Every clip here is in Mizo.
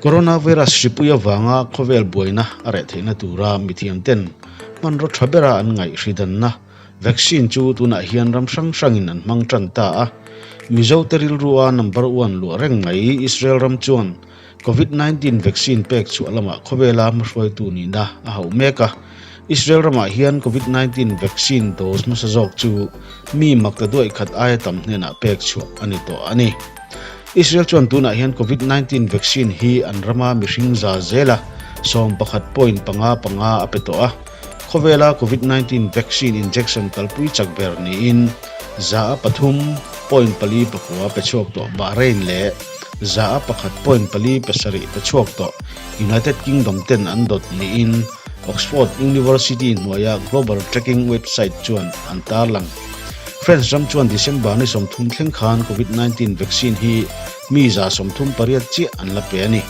Coronavirus hripui avanga khawvel buaina a reh theihna tura mithiamten hmanraw tha bera an ngaih hridanna vaccine chu tunah hian ram hrang hrangin an hmang tan ta a. Mizote rilrua number one luah reng mai Israel ram chuan Covid 19 vaccine pek chhuah lamah khawvela hmahruaitu nihna a hauh mek a. Israel ramah hian Covid 19 vaccine dose hmasa zawk chu mi makta duaih khat aia tam hnenah pek chhuah a ni tawh a ni. Israel chuan tunah hian Covid 19 vaccine hi an rama mihring za zela 11.55 a pe tawh a. Khawvela Covid 19 vaccine injection kalpui chak ber niin 3.49 pe chhuak tawh Bahrain leh 1.47 pe chhuak tawh United Kingdom ten an dawt niin Oxford University hnuaia global tracking website chuan an tarlang. France ram chuan December ni 30 thleng khan Covid 19 vaccine hi mi 38 chiah an la pe a ni.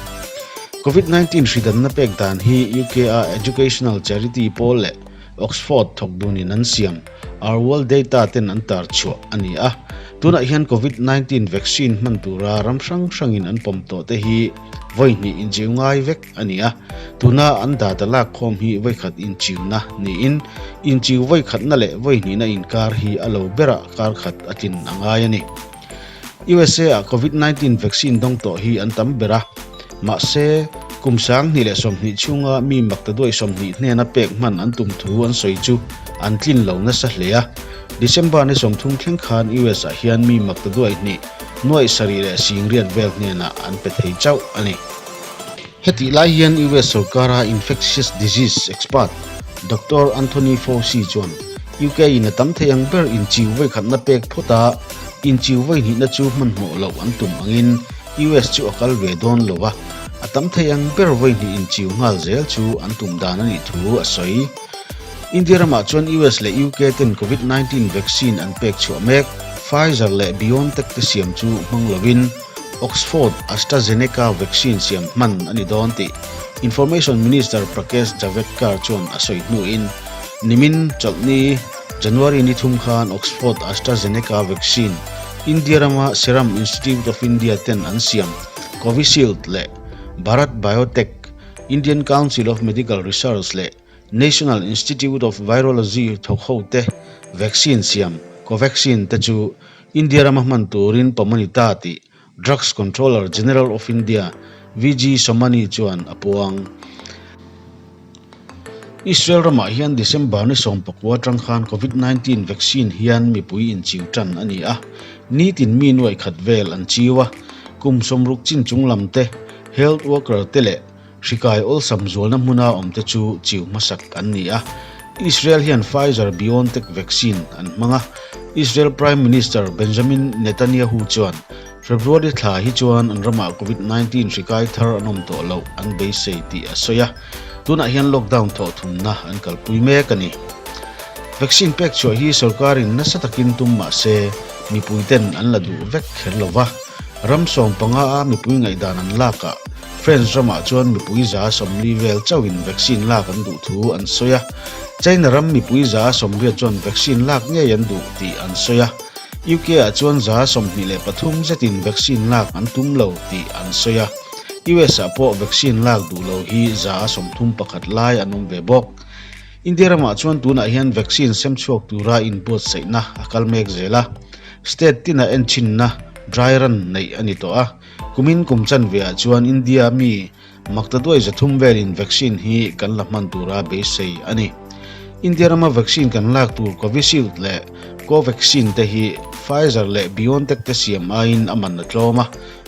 Covid 19 hridanna pek dan hi UK-a educational charity pawl leh Oxford thawk dunin an siam Our World Data ten an tar chhuah a ni a. Tunah hian Covid 19 vaccine hman tura ram hrang hrangin an pawm tawh te hi vawi hnih inchiu ngai vek a ni a. Tuna an data lak khawm hi vawi khat inchiuna niin inchiu vawi khatna leh vawi hnihna inkar hi a lo berah kar khat a tlin a ngai a ni. USA ah Covid 19 vaccine dawng tawh hi an tam ber a, mahse, kum 2020 chhunga mi makta duai 20 hnena pek hman an tum thu an sawi chu an tlin lo nasa hle a. December ni 30 thleng khan US ah hian mi makta duai hnih nuaih sarih leh singriat vel hnenah an pe thei chauh a ni. Hetih lai hian US sorkara infectious disease expert Doctor Anthony Fauci chuan UK in a tam thei ang ber inchiu vawikhatna pek phawt a, inchiu vawihnihna chu hmanhmawh loh an tum angin US chu a kal ve dawn lo a, a tam thei ang ber vawihnih inchiu nghal zel chu an tum dan a nih thu a sawi. India ramah chuan US leh UK ten Covid 19 vaccine an pek chhuah mek, Pfizer leh BioNTech te siam chu hmang lovin Oxford AstraZeneca vaccine siam hman a ni dawn tih Information Minister Prakash Javadekar chuan a sawi hnuin nimin chawlhni January ni thum khan Oxford AstraZeneca vaccine India rama Serum Institute of India ten an siam Covishield leh Bharat Biotech, Indian Council of Medical Research leh National Institute of Virology thawk ho te vaccine siam Covaxin te chu India rama hman turin pawm a ni ta tih Drugs Controller General of India VG Somani chuan a puang. Israel ramah hian December ni 19 atang khan Covid 19 vaccine hian mipui inchiu tan a ni a, nitin mi nuaih khat vel an chiu a, kum 60 chin chung lam te, health worker te leh Hrikai awlsam zualna hmuna awmte chu chiu hmasak an ni a. Israel hian Pfizer BioNTech vaccine an hmang a. Israel Prime Minister Benjamin Netanyahu chuan February thla hi chuan an ramah Covid 19 hrikai thar an awm tawh loh an beisei tih a sawi a. Tunah hian lockdown thawh thumna an kalpui mek a ni. Vaccine pek chhuah hi sorkarin nasa takin tum mah se mipuiten an la duh vek kher lo va. Ram 15 a mipui ngaihdan an lakah France ramah chuan mipui 40 vel chauhin vaccine lak an duh thu an sawi a. China ram mipui 80 chuan vaccine lak ngei an duh tih an sawi a. UK ah chuan 23 zetin vaccine lak an tum lo tih an sawi a. US ah pawh vaccine lak duh lo hi 31 lai an awm ve bawk. India ramah chuan tunah hian vaccine sem chhuak tura inbuatsaihna a kal mek zel a. State tinah enchinna dry run neih a ni tawh a. Kumin kum chanveah chuan India mi makta duai 300 velin vaccine hi kan la hman tura beisei a ni. India rama vaccine kan lak tur Covishield leh Covaxin te hi Pfizer leh BioNTech te siam aiin a man a tlawm a,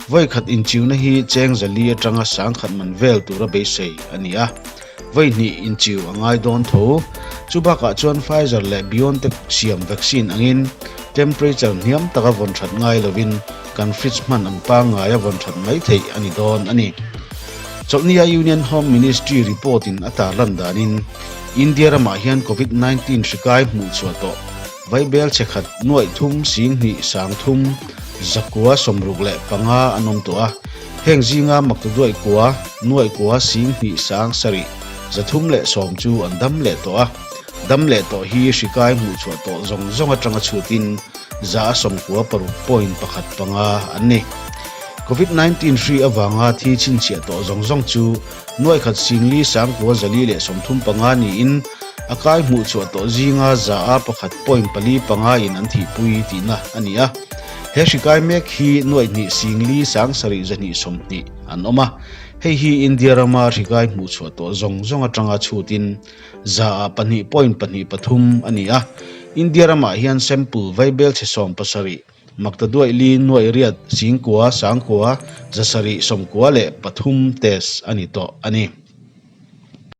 vawi khat inchiuna hi cheng 400 atanga 1000 man vel tura beisei a ni a. Vawi hnih inchiu a ngai dawn tho. Chu bakah chuan Pfizer leh BioNTech siam vaccine angin temperature hniam taka vawn that ngai lovin kan fridge hman ang pangngai a vawn that mai theih a ni dawn a ni. Chawlhnia Union Home Ministry report in a tarlan danin India ramah hian Covid 19 hrikai hmuh chhuah tawh vaibel chhe khat nuaih thum sing hnih sang thum zakua 65 an awm tawh a. Heng zinga makta duaih kua, nuaih kua sing hnih sang sarih 310 chu an dam leh tawh a. Dam leh tawh hi hrikai hmuh chhuah tawh zawng zawng atanga chhutin 96.15 an ni. Covid 19 hri avanga thi chhinchhiah tawh zawng zawng chu nuai khat singli sangkua 435 niin a kai hmuh chhuah tawh zinga za a pakhat point pali panga in an thihpui tihna a ni a. He hri kai mek hi nuai hnih singli sang sarih zahnih 20 an awm a. Hei hi India rama hri kai hmuh chhuah tawh zawng zawng atanga chhutin za ah pahnih point pahnih pathum a ni a. India ramah hian sample vaibel chhe 17 Makta duaih li nuaih riat singkua sangkua 793 test a ni tawh a ni.